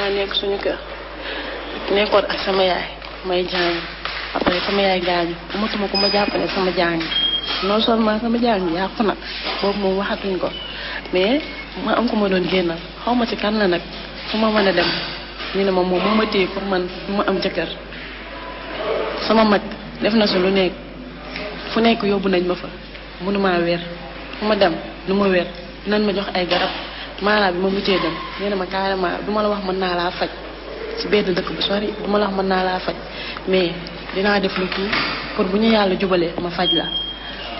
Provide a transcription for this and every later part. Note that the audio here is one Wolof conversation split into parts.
damaa nekk suñu kër nekkoon ak sama yaay may jàng après sama yaay gaañu amatuma ko ma jàppale sama jàng non seulement sama jàng yàqu na boobu moom waxatuñ ko mais ma am ko ma doon génnal xaw ma ci kan la nag fu ma mën a dem ñu ne ma moom moo ma téye pour man mu am jëkkër sama mag def na si lu nekk fu nekk yóbbu nañ ma fa mënumaa wér fu ma dem lu ma wér nan ma jox ay garab maanaa bi ma mujjee dem nee na ma carrément du ma la wax mën naa laa faj ci benn dëkk bu sori du ma la wax mën naa laa faj mais dinaa def lu kii pour bu ñu yàlla jubalee ma faj la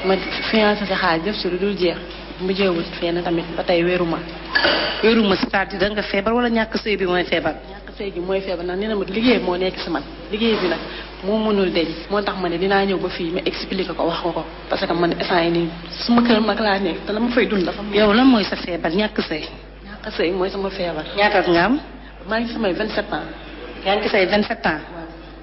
ma financé sa xaalis def si lu dul jeex mujjeewul fenn tamit ba tey wéruma c'est-à-dire da nga feebar wala ñàkk sëy bi mooy feebar. ñàkk sëy bi mooy feebar ndax nee na ma liggéey moo nekk si man liggéey bi nag moo mënul deñ moo tax ma ne dinaa ñëw ba fii ma expliqué ko wax ko parce que man instant yi nii suma kër mag laa nekk te la ma fay dund dafa. yow lan mooy sa feebar ñàkk sëy. ñàkk sëy mooy sama feebar. ñaata at nga am. maa ngi samay 27 ans. yaa ngi say 27 ans.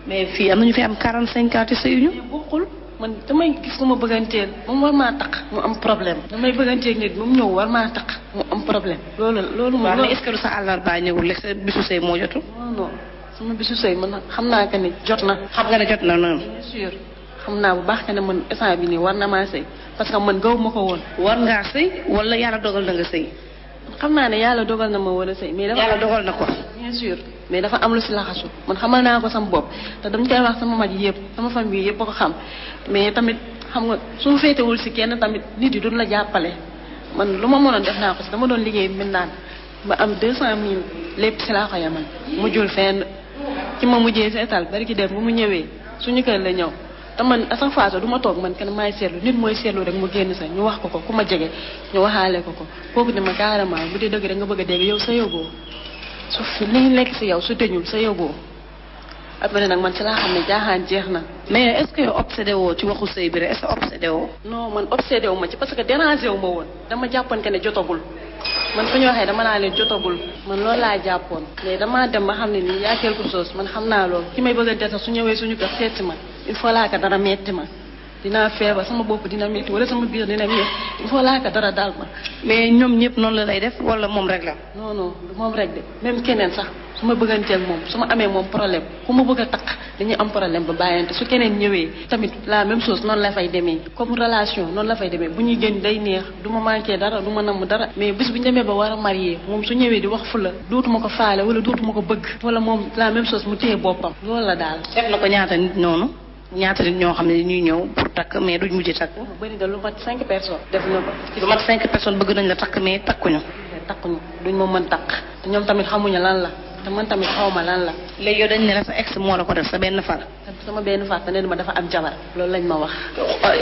mais fii am na ñu fi am 45 ans te sëyuñu. bokkul man damay gis lu ma bëgganteel ba mu war maa taq mu am problème damay bëgganteeg nit ba mu ñëw war maa taq mu am problème. loolu moom mais est-ce que sa àllarba ñëwul rek sa bisu sëy moo jotu. non sama bisu sëy man xam naa que ni jot na. xam nga ne jot na noonu. bien sûr xam naa bu baax que ne man instant bi nii war na maa sëy parce que man gaw ma ko woon. war ngaa sëy wala yàlla dogal na nga sëy. xam naa ne yàlla dogal na ma war a sëy mais dafa yàlla dogal na ko. bien sûr mais dafa am lu si laxasu man xamal naa ko sama bopp te dama koy wax sama mag yëpp sama famille yëpp a ko xam mais tamit xam nga su féetewul si kenn tamit nit yi duñ la jàppale man lu ma mënoon def naa ko si dama doon liggéey mbindaan ba am 200000 lépp si laa ko yamal mujjul fenn ci ma mujjee seetal bari ki dem bu mu ñëwee suñu kër la ñëw te man à chaque fois du ma toog man kenn maay seetlu nit mooy seetlu rek mu génn sa ñu wax ko ku ma jege ñu waxaale ko kooku ne ma carrément bu dee dëgg rek nga bëgg a dégg yow sa yóbboo su fi li nekk si yow su deñul sa yóbboo après nag man si laa xam ne jaaxaan jeex na. mais est-ce que obsédé woo ci waxu sëy bi rek est-ce que obsédé woo. non man obsédé wu ma ci parce que dérangé wu ma woon dama jàppoon que ne jotagul man fu ñu waxee dama naa leen jotagul man loolu laa jàppoon mais damaa dem ba xam ne nii yaa quelque chose man xam naa loolu ki may bëggante sax su ñëwee suñu kër seet si ma il faut laa ko dara metti ma dinaa feebar sama bopp dina metti wala sama biir dina metti il faut laa ko dara daal ma. mais ñoom ñëpp noonu la lay def wala moom rek la. non non du moom rek de même keneen sax su ma bëgganteel moom su ma amee moom problème ku ma bëgg a takk dañuy am problème ba bàyyante su keneen ñëwee tamit la même chose noonu la fay demee comme relation noonu la fay demee bu ñuy génn day neex du ma manqué dara du ma namm dara mais bis bu ñu demee ba war a marié moom su ñëwee di wax fu la dootuma ko faale wala dootuma ko bëgg wala moom la même chose mu téye boppam loolu la daal. def na ko ñaata nit noonu ñaata nit ñoo xam ne dañuy ñëw pour takk mais duñ mujj takk. bëri da lu mat 5 personnes. def na ko lu mat 5 personnes bëgg nañ la takk mais takkuñu. takkuñu duñ ma mën takk te ñoom tamit xamuñu lan la te man tamit xawma lan la. léegi yow dañ ne la sa ex moo la ko def sa benn far. sama benn far te ne ma dafa am jabar loolu lañ ma wax.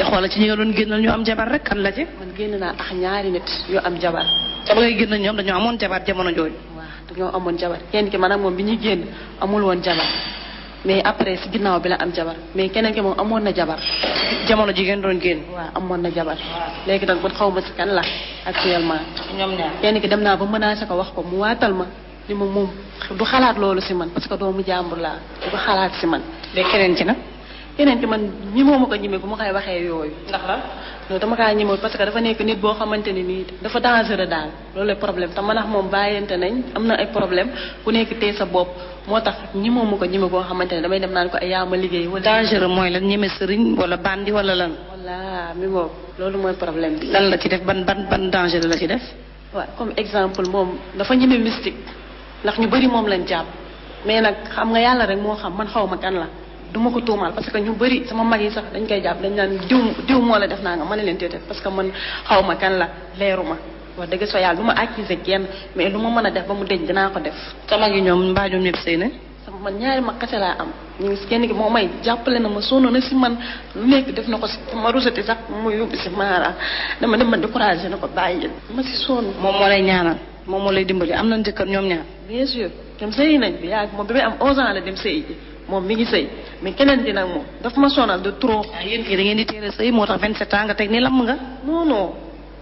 xoolal ci ñi nga doon génnal ñu am jabar rek kan la ci. man génn naa ak ñaari nit yu am jabar. te ba ngay génn ñoom dañoo amoon jabar jamono jooju. waaw dañoo amoon jabar kenn ki man ak moom bi ñuy génn amul woon jabar mais après si ginnaaw bi la am jabar mais keneen ki moom amoon na jabar. jamono ji ngeen doon génn. waaw amoon na jabar. léegi nag man xaw ma si kan la actuellement. ñoom ñaar kenn ki dem naa ba menacé ko wax ko mu waatal ma ni ma moom du xalaat loolu si man parce que doomu jàmbur laa du ko xalaat si man. léegi keneen ci nag. keneen ki man ñi moo ma ko ñime bu ma koy waxee yooyu. ndax la. non dama kaa ñimewul parce que dafa nekk nit boo xamante ne nii dafa dangereux daal loolu lay problème te man ak moom bàyyante nañ am na ay problème ku nekk tee sa bopp moo tax ñi moo ma ko ñime boo xamante ne damay dem naan ko ay yaa ma liggéey. wala dangereux mooy lan ñeme sëriñ wala bandi wala lan. voilà mi moom loolu mooy problème bi. lan la ci def ban danger la ci def. waaw comme exemple moom dafa ñeme mystique ndax ñu bëri moom lañ jàpp mais nag xam nga yàlla rek moo xam man xaw ma kan la. duma ko tuumaal parce que ñu bëri sama mag yi sax dañ koy jàpp dañ naan diw moo la def naa nga mën a leen téete parce que man xaw ma kan la leeru ma wax dëgg soo yàlla du ma accuser kenn mais lu ma mën a def ba mu deñ dinaa ko def. sa mag yi ñoom mbaa ñoom ñëpp sëy na. sama man ñaari mag kese laa am ñu ngi kenn ki moo may jàppale na ma sonn na si man lu nekk def na ko si ma rusati sax mu yóbbu si maara dama dem ma découragé na ko bàyyi ma si sonn. moom moo lay ñaanal moom moo lay dimbali am nañ jëkkër ñoom ñaar. bien sûr dem sëyi nañ bi yàgg moom bi may am 11 ans la dem sëyi ji moom mi ngi sëy mais keneen di nag moom daf ma sonal de trop. yéen kii da ngeen di teel a sëy moo tax 27 ans nga teg ni lam nga. non non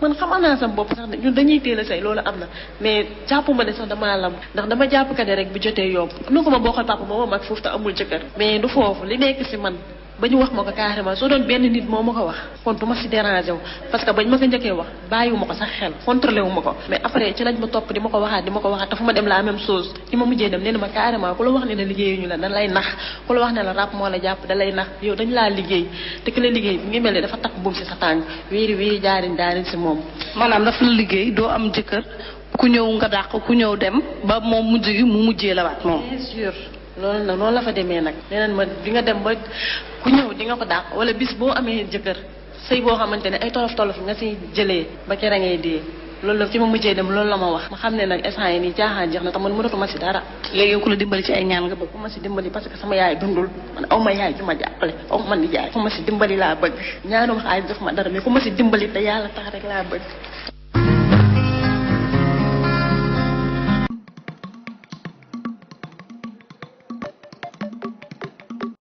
man xamal naa sama bopp sax ñun dañuy teel a sëy loolu am na mais jàpp ma ne sax damaa lam ndax dama jàpp ka ne rek bu jotee yomb nu ko ma bokkal papa moo ma mag foofu te amul jëkkër mais du foofu li nekk si man ba ñu wax ma ko carrément soo doon benn nit moo ma ko wax kon du ma si dérangé wu parce que bañ ma ko njëkkee wax bàyyiwu ma ko sax xel contrôlé wu ma ko mais après ci lañ ma topp di ma ko waxaat te fu ma dem la même chose ci ma mujjee dem nee na ma carrément ku la wax ne la liggéeyuñu la da lay nax ku la wax ne la rap moo la jàpp da lay nax yow dañ laa liggéey te ki la liggéey bi ngi mel ne dafa takk buum si sa tànk wéeri jaarin si moom maanaam dafa la liggéey doo am jëkkër ku ñëw nga dàq ku ñëw dem ba moom mujj gi mu mujjee la waat moom. bien sûr loolu nag noonu la fa demee nag neneen ma di nga dem ba ku ñëw di nga ko dàq wala bis boo amee jëkkër sëy boo xamante ne ay tolof nga si jëlee ba kera ngay dee loolu la ci ma mujjee dem loolu la ma wax ma xam ne nag instant yi nii caaxaan jeex na te man mënatuma si dara. léegi yow ku la dimbali ci ay ñaan nga bëgg. ku ma si dimbali parce que sama yaay dundul man aw ma yaay ju ma jàppale aw ma ni jaay ku ma si dimbali laa bëgg ñaanuma xaalis def ma dara mais ku ma si dimbali te yàlla tax rek laa bëgg